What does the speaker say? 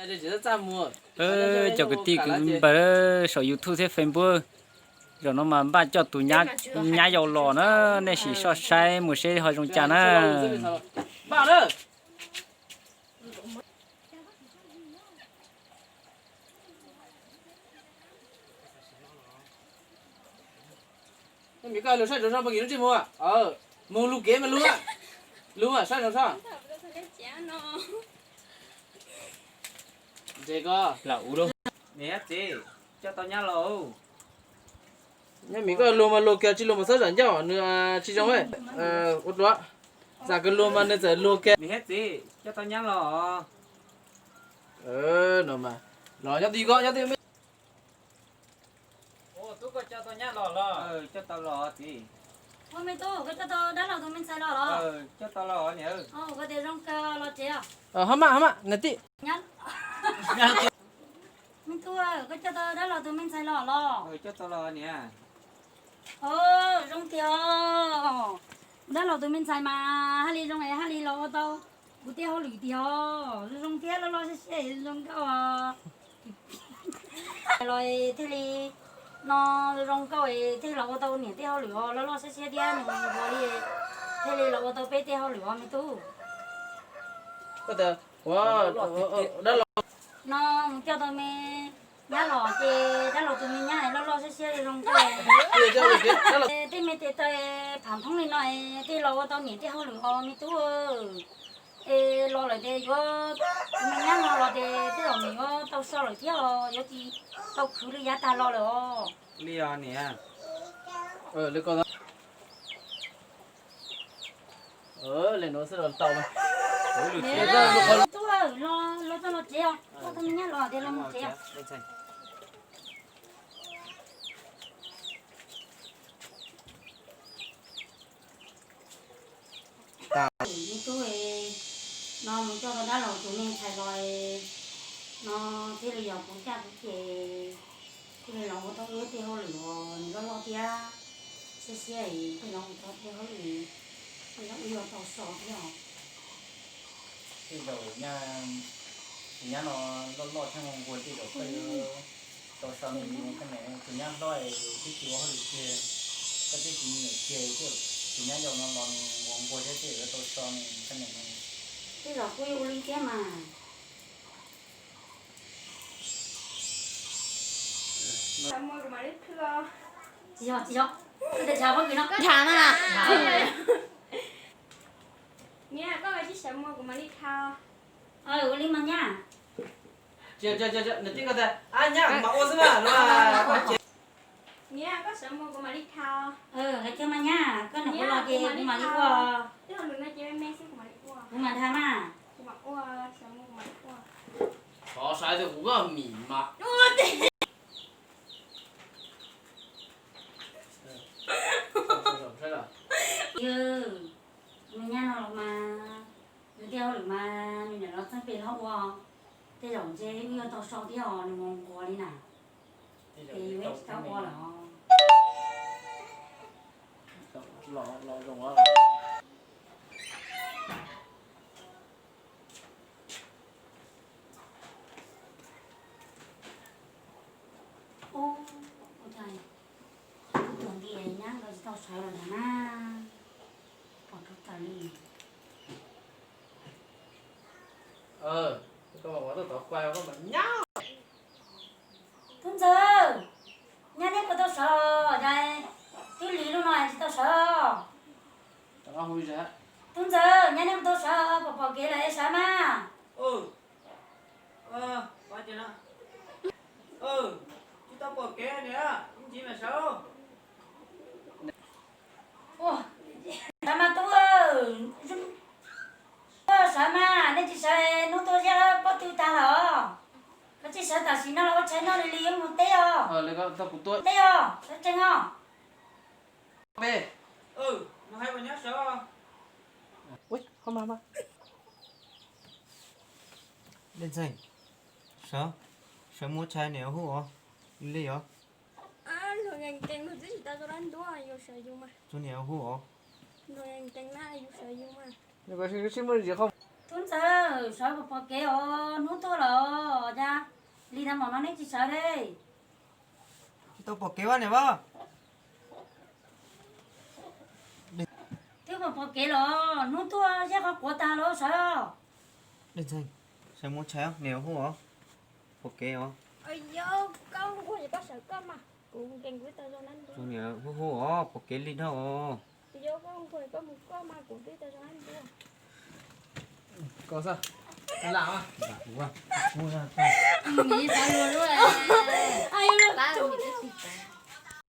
Cov kwv tij kwv npawg saum YouTube thiab Facebook, zaum no mas npaj coj tus nyab yau los na, nej sim soj saib mus seb ho zoo cas na. Mim, koj lug saib rau sab npog kis lub ntsej muag, moog lug kev mas lug, lug saib rau sab. Ntseg koj. Niam txiv, coj tau nyab los. Nyob Mim, koj lug mas lug kiag, tsis lug mas txhob zam ncauj, nws tsis zoo. Ua dluav, txawm kws lug mas nws txawm lug kiag. Niam thiab txiv, coj tau nyab los. No mas los nyob twj ywm, nyob twj ywm me. Tub, koj coj tau nyab los los? Coj tau los txiv. Ua me tub, koj coj tau dab laug tus me ntxhais los los? Coj tau los niam. Ua tias zoo kawg los tsev os. Ho maj, ho maj, niam tij. Me tub, koj coj tau dab laug tus me ntxhais los los? Coj tau los niam. Zoo tiag, dab laug tus me ntxhais mas haj li zoo es haj li los ua tau kuv tej hauj lwm tiag os. Zoo thiab loj loj siab siab zoo nkauj os. Los thiaj li no, zoo nkauj thiaj li los ua tau niam tej hauj lwm os, loj loj siab siab thiab nws nquag li thiaj li los ua tau peb tej hauj lwm os me tub. No mus coj tau me nyab los ces dab laug tus me nyab loj loj siab siab zoo nkauj. Tej me tes taw pham phoob li no thiaj los ua tau niam tej hauj lwm os me tub. Es los lawm ces yuav, tus me nyab no los ces tej zaum nws yuav tau so lawm thiab os, yuav tsis tau khwv li yav tag los lawm os. Li os niam. Li nuav xwb los tau. Tub, los txog los tsev os, coj tau me nyab los ces los mus tsev os. Me tub, no mus coj tau dab laug tus me ntxhais los no thiaj li yog kuv caj kuv ces thiaj li los ua tau wb tej hauj lwm os, nws loj loj thiab siab siab es thiaj los ua tau tej hauj lwm, thiaj li wb yuav tau so thiab os. Tej zaum tus nyab no loj loj thiab nquag nquag tej zaum koj yuav tau so nws mus koj niam, tus nyab hlob es twb tsis ua hauj lwm kiag, koj twb tsis nyiam kiag, tus nyab yau no los nquag nquag thiab tej zaum yuav tau so nws koj niam no. Tej zaum kuj yuav ua li thiab mas. Tsis yog, tsis yog, koj tes tshav pob kws no. Tham na. Niam, koj tsis sawv mus kuv mam li tham. Ua li mas nyab. Niam, koj sawv mus kuv mam li tham. Hais kiag mas nyab, koj niam kuv los ces kuv mam li ua. Kuv mam tham mas. Xov saib tus kuv koj mim mas. Yog, nws nyab no los mas, nws tej hauj lwm mas nws niam los txheeb pem hlob ua, tej zaum ntshe wb yuav tau so thiab os, nws mus nquag li na. Es yuav tsis tau ua lawm os. Ua cas kuv tuag nti nyab nkawd tsis tau sawv los ntag na. Pom rau tas li. Tub ntxawg, nyab neb puas tau sawv? Twb lig lub no tsis tau sawv. Tub ntxawg, nyab neb puas tau sawv? Pom pom kev lawm es sawv mas. Tsis tau pom kev niam, ib ntsis mam sawv. Sawv mas tub, sawv mas, nej tsis sawv hnub tuaj ziab pob tw tag lawm. Koj tsis sawv tam sim no los ua tshais noj li li yuav mus teb os. Teb os, sawv tsees os. Ntxhais, sawv, sawv mus ua tshais niam hu os. Li os. Tus niam hu os. Tub ntxawg, sawv pom pom kev os, hnub tuaj lawm. Li tag mom no neb tsis sawv li? Tsis tau pom kev ua niam as. Twb pom pom kev los hnub tuaj zeb qhov quav tag los sawv. Sawv mus tshais niam hu os, pom kev os. Koj hu hu koj sawv koj mas, kuv nkees kuv tau zoo na. Niam hu hu os, pom kev li dhau os. Koj mus koj mas kuv twb tau zoo na. Koj xwb, lam. Nws xav luag lub, pab nws twb tsis tau.